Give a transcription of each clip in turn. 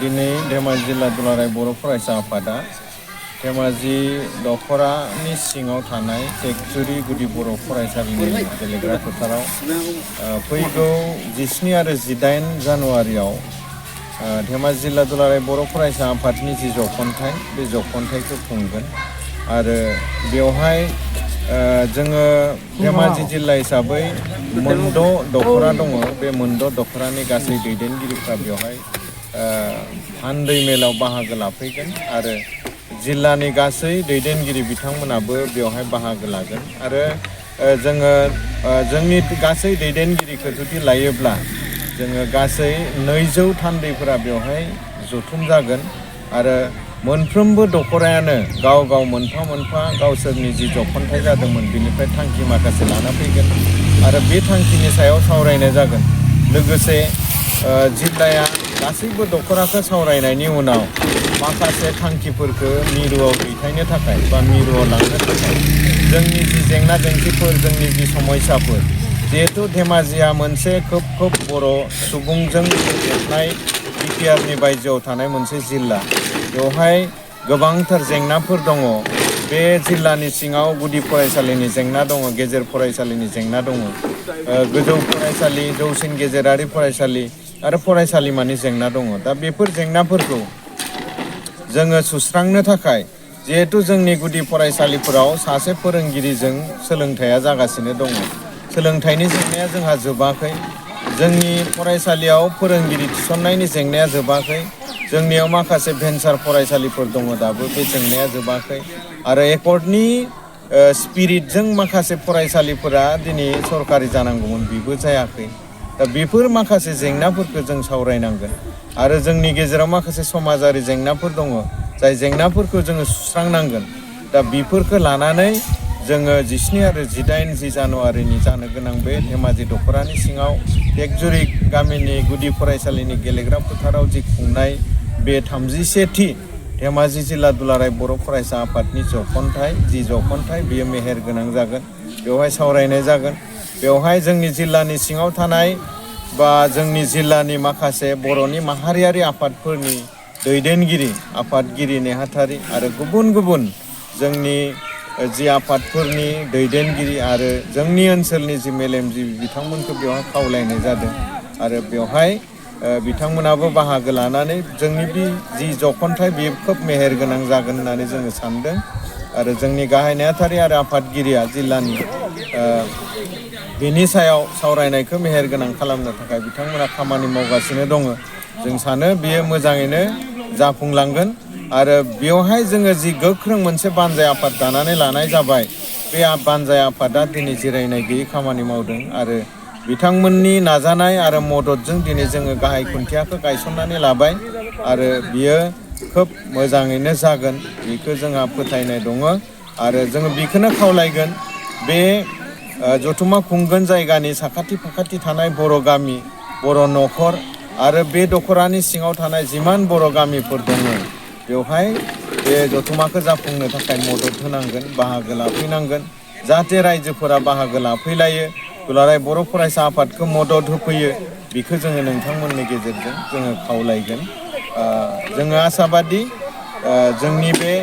दिनै धेमाजि जिल्ला दुलाराय बर' फरायसा आफादा धेमाजि दख'रानि सिङाव थानाय टेकजुरि गुदि बर' फरायसालिनि गेलेग्रा फोथाराव फैगौ 17 आरो 18 जानुवारियाव धेमाजि जिल्ला दुलाराय बर' फरायसा आफादनि जि जख'न्थाइ बे जख'न्थाइखौ खुंगोन आरो बेवहाय जोङो धेमाजि जिल्ला हिसाबै मोनद' दख'रा दङ। बे मोनद' दख'रानि गासै दैदेनगिरिफ्रा बेवहाय हान्दै मेलाव बाहागो लाफैगोन आरो जिल्लानि गासै दैदेनगिरि बिथांमोनाबो बेवहाय बाहागो लागोन आरो जोङो जोंनि गासै दैदेनगिरिखौ जुदि लायोब्ला जोङो गासै 200 थान्दैफोरा बेवहाय जथुम जागोन आरो मोनफ्रोमबो दख'रायानो गाव गाव मोनफा मोनफा गावसोरनि जि जख'न्थाइ जादोंमोन बिनिफ्राय थांखि माखासे लाना फैगोन आरो बे थांखिनि सायाव सावरायनाय जागोन। लोगोसे जिल्लाया गासैबो दख'राखौ सावरायनायनि उनाव माखासे थांखिफोरखौ मिरुआव दैथायनो थाखाय बा मिरुआव लांनो थाखाय जोंनि जि जेंना जेंसिफोर जोंनि जि समस्याफोर जिहेतु धेमाजिया मोनसे खोब बर' सुबुंजों देरनाय बिटिआरनि बायजोआव थानाय मोनसे जिल्ला बेवहाय गोबांथार जेंनाफोर दङ। बे जिल्लानि सिङाव गुदि फरायसालिनि जेंना दङ, गेजेर फरायसालिनि जेंना दङ, गोजौ फरायसालि, जौसिन गेजेरारि फरायसालि आरो फरायसालिमानि जेंना दङ। दा बेफोर जेंनाफोरखौ जोङो सुस्रांनो थाखाय जिहेतु जोंनि गुदि फरायसालिफोराव सासे फोरोंगिरिजों सोलोंथाइया जागासिनो दङ। सोलोंथाइनि जेंनाया जोंहा जोबाखै। जोंनि फरायसालियाव फोरोंगिरि थिसननायनि जेंनाया जोबाखै। जोंनियाव माखासे भेन्सार फरायसालिफोर दङ, दाबो बे जेंनाया जोबाखै आरो एकर्डनि स्पिरिटजों माखासे फरायसालिफोरा दिनै सरकारि जानांगौमोन, बेबो जायाखै। दा बेफोर माखासे जेंनाफोरखौ जों सावरायनांगोन आरो जोंनि गेजेराव माखासे समाजारि जेंनाफोर दङ जाय जेंनाफोरखौ जोङो सुस्रांनांगोन। दा बेफोरखौ लानानै जोङो 17 आरो 18 जानुवारिनि जानो गोनां बे धेमाजि दख'रानि सिङाव टेकजुरि गामिनि गुदि फरायसालिनि गेलेग्रा फोथाराव जि खुंनाय बे 31थि धेमाजि जिल्ला दुलाराय बर' फरायसा आफादनि जख'न्थाइ बेयो मेहेर गोनां जागोन। बेवहाय सावरायनाय जागोन। बेवहाय जोंनि जिल्लानि सिङाव थानाय बा जोंनि जिल्लानि माखासे बर'नि माहारियारि आफादफोरनि दैदेनगिरि, आफादगिरि नेहाथारि आरो गुबुन गुबुन जोंनि जि आफादफोरनि दैदेनगिरि आरो जोंनि ओनसोलनि जि मेलेमजिबि बिथांमोनखौ बेवहाय खावलायनाय जादों आरो बेवहाय बिथांमोनाबो बाहागो लानानै जोंनि बे जि जख'न्थाइ बेयो खोब मेहेर गोनां जागोन होननानै जोङो सानदों आरो जोंनि गाहाय नेहाथारि आरो आफादगिरिया जिल्लानि बेनि सायाव सावरायनायखौ मेहेर गोनां खालामनो थाखाय बिथांमोना खामानि मावगासिनो दङ। जों सानो बेयो मोजाङैनो जाफुंलांगोन आरो बेवहाय जोङो जि गोख्रों मोनसे बानजाय आफाद दानानै लानाय जाबाय। बे बानजाय आफादा दिनै जिरायनाय गैयै खामानि मावदों आरो बिथांमोननि नाजानाय आरो मददजों दिनै जोङो गाहाय खुन्थियाखौ गायसननानै लाबाय आरो बियो खोब मोजाङैनो जागोन, बेखौ जोंहा फोथायनाय दङ आरो जोङो बेखौनो खावलायगोन बे जथुम्मा खुंगोन जायगानि साखाथि फाखाथि थानाय बर' गामि, बर' न'खर आरो बे दख'रानि सिङाव थानाय जिमान बर' गामिफोर दङ बेवहाय बे जथुम्माखौ जाफुंनो थाखाय मदद होनांगोन, बाहागो लाफैनांगोन जाहाथे रायजोफोरा बाहागो लाफैलायो, दुलाराय बर' फरायसा आफादखौ मदद होफैयो। बेखौ जोङो नोंथांमोननि गेजेरजों जोङो खावलायगोन। जोङो आसाबादि जोंनि बे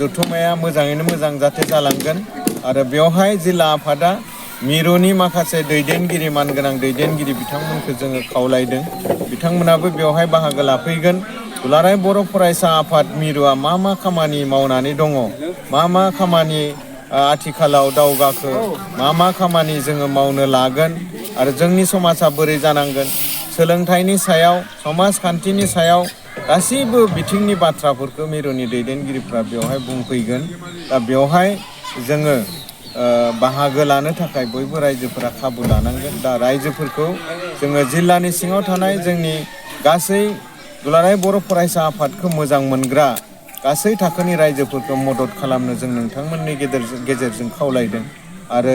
जथुम्माया मोजाङैनो मोजां जाहाथे जालांगोन आरो बेवहाय जिल्ला आफादा मिरुनि माखासे दैदेनगिरि, मानगोनां दैदेनगिरि बिथांमोनखौ जोङो खावलायदों। बिथांमोनाबो बेवहाय बाहागो लाफैगोन। दुलाराय बर' फरायसा आफाद मिरुआ मा खामानि मावनानै दङ, मा खामानि आथिखालाव दावगाखो, मा खामानि जोङो मावनो लागोन आरो जोंनि समाजा बोरै जानांगोन, सोलोंथाइनि सायाव, समाजखान्थिनि सायाव गासैबो बिथिंनि बाथ्राफोरखौ मिरुनि दैदेनगिरिफ्रा बेवहाय बुंफैगोन। दा बेवहाय जोङो बाहागो लानो थाखाय बयबो रायजोफोरा खाबु लानांगोन। दा रायजोफोरखौ जोङो जिल्लानि सिङाव थानाय जोंनि गासै दुलाराय बर' फरायसा आफादखौ मोजां मोनग्रा गासै थाखोनि रायजोफोरखौ मदद खालामनो जों नोंथांमोननि गेजेरजों खावलायदों आरो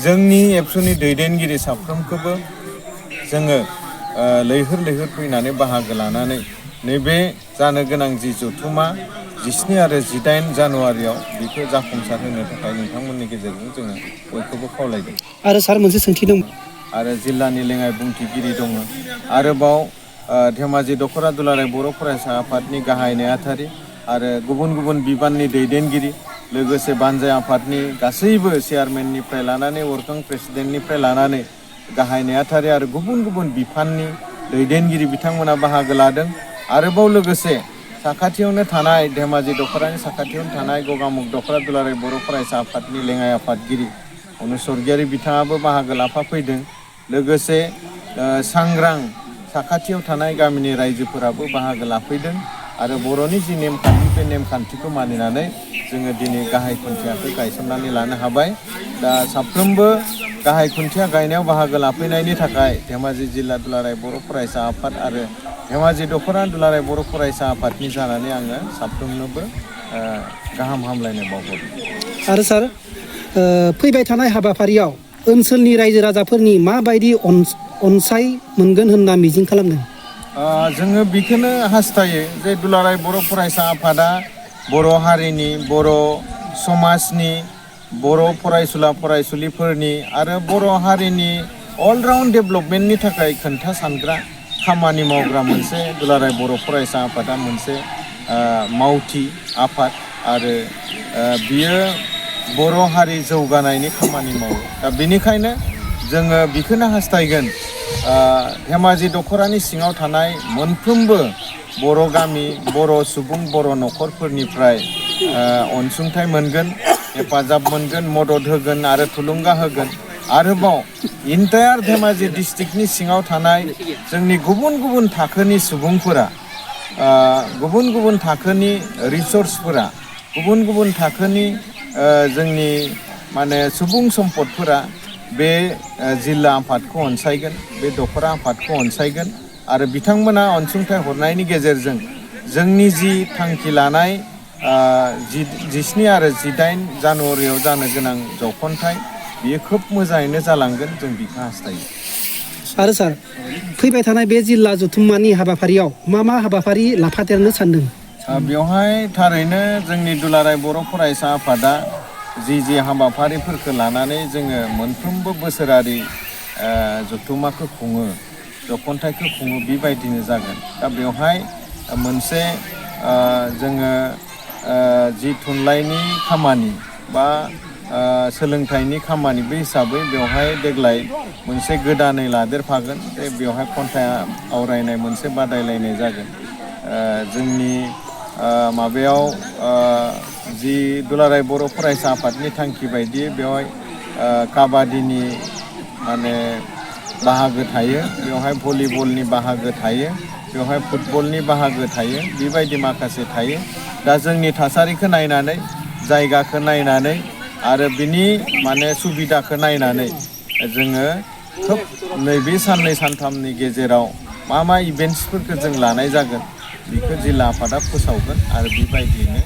जोंनि एबसुनि दैदेनगिरि साफ्रोमखौबो जोङो लैहोर फैनानै बाहागो लानानै नैबे जानो गोनां जि जथुम्मा 17 आरो 18 जानुवारियाव बेखौ जाफुंसार होनो थाखाय नोंथांमोननि गेजेरजों जोङो बयखौबो खावलायदों। आरो सार मोनसे सोंथि दं आरो जिल्लानि लेङाइ बुंथिगिरि दङ। आरोबाव धेमाजि दख'रा दुलाराय बर' फरायसा आफादनि गाहाय नेहाथारि आरो गुबुन गुबुन बिबाननि दैदेनगिरि लोगोसे बानजाय आफादनि गासैबो चेयारमेननिफ्राय लानानै वर्किं प्रेसिडेन्टनिफ्राय लानानै गाहाय नेहाथारि आरो गुबुन गुबुन बिफाननि दैदेनगिरि बिथांमोना बाहागो लादों। आरोबाव लोगोसे साखाथियावनो थानाय धेमाजि दख'रानि साखाथियावनो थानाय गगामुख दख'रा दुलाराय बर' फरायसा आफादनि लेङाइ आफादगिरि अनु स्वर्गियारि बिथाङाबो बाहागो लाफाफैदों। लोगोसे सांग्रां साखाथियाव थानाय गामिनि रायजोफोराबो बाहागो लाफैदों आरो बर'नि जि नेमखान्थि बे नेमखान्थिखौ मानिनानै जोङो दिनै गाहाय खुन्थियाखौ गायसननानै लानो हाबाय। दा साफ्रोमबो गाहाय खुन्थिया गायनायाव बाहागो लाफैनायनि थाखाय धेमाजि जिल्ला दुलाराय बर' फरायसा आफाद आरो धेमाजि दख'रा दुलाराय बर' फरायसा आफादनि जानानै आङो साफ्रोमनोबो गाहाम हामलायनाय बावहरो। आरो सार फैबाय थानाय हाबाफारियाव ओनसोलनि रायजो राजाफोरनि माबायदि अनसाय मोनगोन होनना मिजिं खालामदों? जोङो बेखौनो हास्थायो जे दुलाराय बर' फरायसा आफादा बर' हारिनि बर' समाजनि बर' फरायसुला फरायसुलिफोरनि आरो बर' हारिनि अलराउन्ड डेभेलपमेन्टनि थाखाय खोन्था सानग्रा खामानि मावग्रा मोनसे दुलाराय बर' फरायसा आफादा मोनसे मावथि आफाद आरो बियो बर' हारि जौगानायनि खामानि मावो। दा बेनिखायनो जोङो बेखौनो हास्थायगोन धेमाजि दख'रानि सिङाव थानाय मोनफ्रोमबो बर' गामि बर' सुबुं बर' न'खरफोरनिफ्राय अनसुंथाइ मोनगोन, हेफाजाब मोनगोन, मदद होगोन आरो थुलुंगा होगोन। आरोबाव इन्टायार धेमाजि डिस्ट्रिक्टनि सिङाव थानाय जोंनि गुबुन गुबुन थाखोनि सुबुंफोरा गुबुन गुबुन थाखोनि रिसर्सफोरा गुबुन गुबुन थाखोनि जोंनि माने सुबुं सम्पदफोरा बे जिल्ला आफादखौ अनसायगोन, बे दख'रा आफादखौ अनसायगोन आरो बिथांमोना अनसुंथाइ हरनायनि गेजेरजों जोंनि जि थांखि लानाय 17 आरो 18 जानुवारियाव जानो गोनां जौखन्थाइ बियो खोब मोजाङैनो जालांगोन, जों बेखौ हास्थायो। आरो सार फैबाय थानाय बे जिल्ला जथुम्मानि हाबाफारियाव मा हाबाफारि लाफादेरनो सानदों? बेवहाय थारैनो जोंनि दुलाराय बर' फरायसा आफादा जि हाबाफारिफोरखौ लानानै जोङो मोनफ्रोमबो बोसोरारि जथुम्माखौ खुङो, जौखन्थाइखौ खुङो, बेबायदिनो जागोन। दा बेवहाय मोनसे जोङो जि थुनलाइनि खामानि बा सोलोंथाइनि खामानि बे हिसाबै बेवहाय देग्लाय मोनसे गोदानै लादेरफागोन। बेवहाय खन्थाइ आवरायनाय मोनसे बादायलायनाय जागोन। जोंनि माबायाव जि दुलाराय बर' फरायसा आफादनि थांखि बायदियै बेवहाय काबादिनि माने बाहागो थायो, बेवहाय भलिबलनि बाहागो थायो, बेवहाय फुटबलनि बाहागो थायो, बेबायदि माखासे थायो। दा जोंनि थासारिखौ नायनानै, जायगाखौ नायनानै आरो बिनि माने सुबिदाखौ नायनानै जोङो खोब नैबे साननै सानथामनि गेजेराव मा इभेन्ट्सफोरखौ जों लानाय जागोन बेखौ जिल्ला आफादा फोसावगोन आरो बेबायदियैनो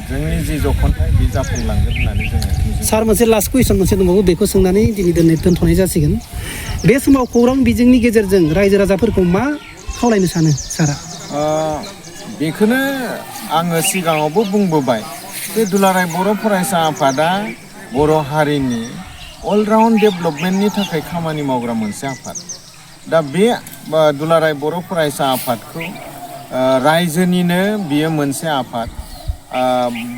जोंनि जि जौखन्थाइ बे जाफुंलांगोन होननानै जोङो। सार मोनसे लास्ट कुइसन मोनसे दंबावो, बेखौ सोंनानै दिनै दोनथ'नाय जासिगोन। बे समाव खौरां बिजोंनि गेजेरजों रायजो राजाफोरखौ मा खावलायनो सानो सारा? बेखौनो आङो सिगाङावबो बुंबोबाय जे दुलाराय बर' फरायसा आफादा बर' हारिनि अलराउन्ड डेभेलपमेन्टनि थाखाय खामानि मावग्रा मोनसे आफाद। दा बे दुलाराय बर' फरायसा आफादखौ रायजोनिनो बियो मोनसे आफाद,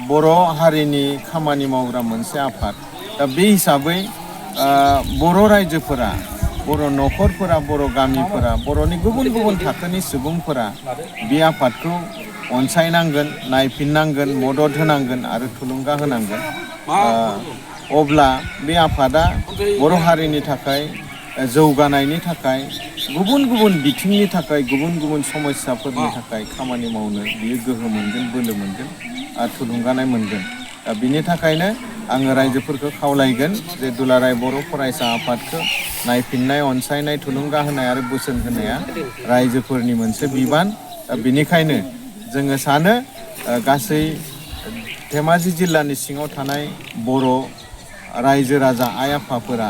बर' हारिनि खामानि मावग्रा मोनसे आफाद। दा बे हिसाबै बर' रायजोफोरा, बर' न'खरफोरा, बर' गामिफोरा, बर'नि गुबुन गुबुन थाखोनि सुबुंफोरा बे आफादखौ अनसायनांगोन, नायफिननांगोन, मदद होनांगोन आरो थुलुंगा होनांगोन। अब्ला बे आफादा बर' हारिनि थाखाय जौगानायनि थाखाय, गुबुन गुबुन बिथिंनि थाखाय, गुबुन गुबुन समस्याफोरनि थाखाय खामानि मावनो बियो गोहो मोनगोन, बोलो मोनगोन आरो थुलुंगानाय मोनगोन। दा बिनि थाखायनो आङो रायजोफोरखौ खावलायगोन जे दुलाराय बर' फरायसा आफादखौ नायफिननाय, अनसायनाय, थुलुंगा होनाय आरो बोसोन होनाया रायजोफोरनि मोनसे बिबान। दा बेनिखायनो जोङो सानो गासै धेमाजि जिल्लानि सिङाव थानाय बर' रायजो राजा आइ आफाफोरा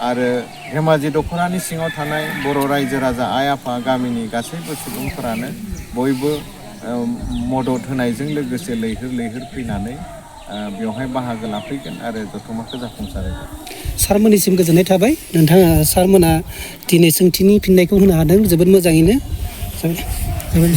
आरो धेमाजि दख'रानि सिङाव थानाय बर' रायजो राजा आइ आफा गामिनि गासैबो सुबुंफोरानो बयबो मदद होनायजों लोगोसे लैहोर फैनानै बेवहाय बाहागो लाफैगोन आरो जथुम्माखौ जाफुंसार होगोन। सारमोननिसिम गोजोननाय थाबाय। नोंथाङा सारमोना दिनै सोंथिनि फिननायखौ होनो हादों जोबोद मोजाङैनो। जाबाय